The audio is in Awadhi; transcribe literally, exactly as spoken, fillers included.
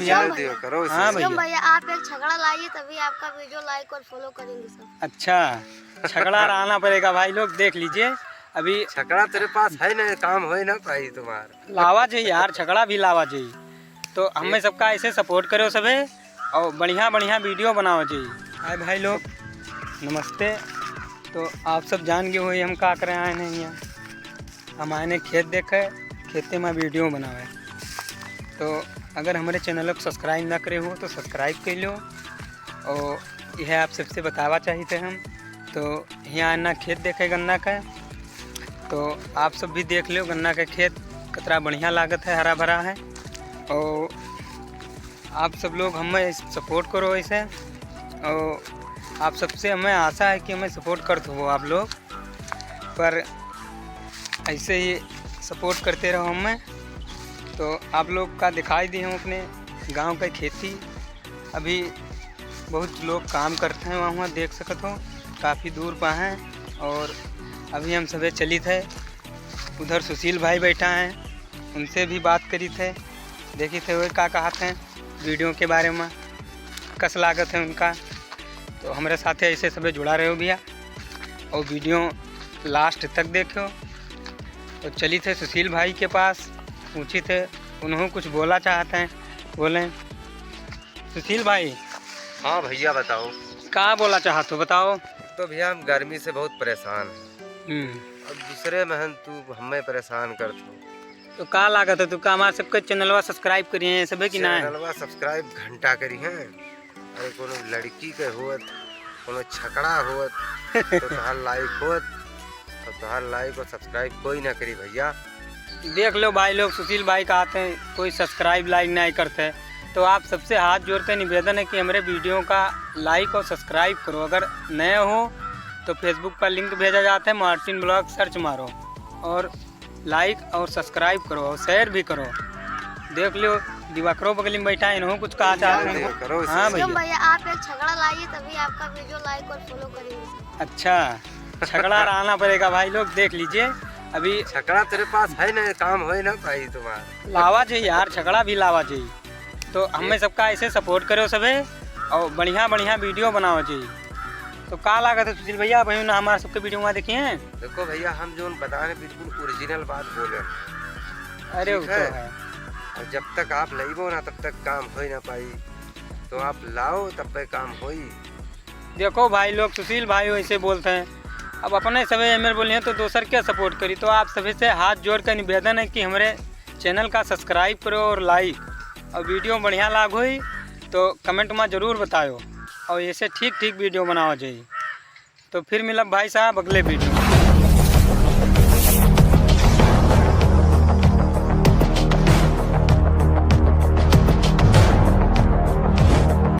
यार, दियो करो इसे। हाँ भैया। भैया, आप एक छकड़ा लाइए, तभी आपका वीडियो लाइक और फॉलो करेंगे सब। अच्छा, छकड़ा लाना पड़ेगा भाई लोग, देख लीजिए। अभी छकड़ा तेरे पास है ना, काम होए ना पाई तुम्हार। लावा जी यार, छकड़ा भी लावा जी। तो हमें सबका ऐसे सपोर्ट करो सभे, और बढ़िया बढ़िया वीडियो बनाओ जी। हाय भाई लोग, नमस्ते। तो आप सब जान गए हो हम का करे आए हैं यहाँ। हम आए हैं खेत देखे, खेते में वीडियो बनावे। तो अगर हमारे चैनल को सब्सक्राइब ना करे हो तो सब्सक्राइब कर लो। और यह आप सबसे बतावा चाहिए थे हम। तो यहाँ आना खेत देखे गन्ना का, तो आप सब भी देख लो गन्ना का खेत कितना बढ़िया लागत है, हरा भरा है। और आप सब लोग हमें सपोर्ट करो ऐसे, और आप सबसे हमें आशा है कि हमें सपोर्ट करते हो आप लोग, पर ऐसे ही सपोर्ट करते रहो हमें। तो आप लोग का दिखाई दी हम अपने गांव का खेती। अभी बहुत लोग काम करते हैं वहाँ, वहाँ देख सकत हो, काफ़ी दूर पा हैं। और अभी हम सभे चलित है, उधर सुशील भाई बैठा हैं, उनसे भी बात करित है, देखित है वे का कहत हैं वीडियो के बारे में, कस लागत है उनका। तो हमारे साथ ऐसे सभे जुड़ा रहो भैया, और वीडियो लास्ट तक देखो। तो चलित है सुशील भाई के पास, पूछित है, उन्हों कुछ बोला चाहते हैं, बोलें। सुशील भाई। हाँ भैया, बताओ। का बोला चाहत हो, बताओ। तो भैया, हम गर्मी से बहुत परेशान हैं। हम्म। अब दूसरे महन तू हमें परेशान करत हो। तो का लागत है, तू का हमारे सबके चैनलवा सब्सक्राइब करिए हैं सभे कि ना? चैनलवा सब्सक्राइब घंटा करी हैं। अरे कोनो लड़की के होत, कोनो छकड़ा होत, तो तोहार लाइक होत, और तोहार लाइक और सब्सक्राइब कोई ना करी भैया। देख लो भाई लोग, सुशील भाई कहते हैं कोई सब्सक्राइब लाइक नहीं करते, तो आप सबसे हाथ जोड़ के निवेदन है कि हमारे वीडियो का लाइक और सब्सक्राइब करो। अगर नए हो तो फेसबुक पर लिंक भेजा जाता है, मार्टिन ब्लॉग सर्च मारो और लाइक और सब्सक्राइब करो और शेयर भी करो। देख लो, दिवाकरो बगल में बैठा है, इन्हों कुछ कहा चाहते हैं। करो इसे। हाँ भैया। भैया, आप एक छकड़ा लाइए, तभी आपका वीडियो लाइक और फॉलो करेंगे। अच्छा, छकड़ा लाना पड़ेगा भाई लोग, देख लीजिए। अभी छकड़ा तेरे पास है ना, काम होए ना पाई तुम्हार। लावा जी यार, छकड़ा भी लावा जी। तो हमें सबका ऐसे सपोर्ट करो सभे, और बढ़िया बढ़िया वीडियो बनाओ जी। तो का लागत है सुशील भैया, अभी ना हमारे सबके वीडियो वहाँ देखिए हैं? देखो भैया, हम जोन बता रहे बिल्कुल ओरिजिनल बात बोले। अरे ठीक वो तो है। है। और जब तक आप लइबो ना, तब तक काम होई ना पाई। तो आप लाओ, तब पे काम होई। देखो भाई लोग, सुशील भाई वैसे बोलते हैं, अब अपने सभे एमएल बोलिए तो दोसर के सपोर्ट करी। तो आप सभी से हाथ जोड़ कर निवेदन है कि हमारे चैनल का सब्सक्राइब करो और लाइक, और वीडियो बढ़िया लाग होई तो कमेंट में जरूर बताओ, और ऐसे ठीक ठीक वीडियो बनावा जाई। तो फिर मिलब भाई साहब अगले वीडियो में।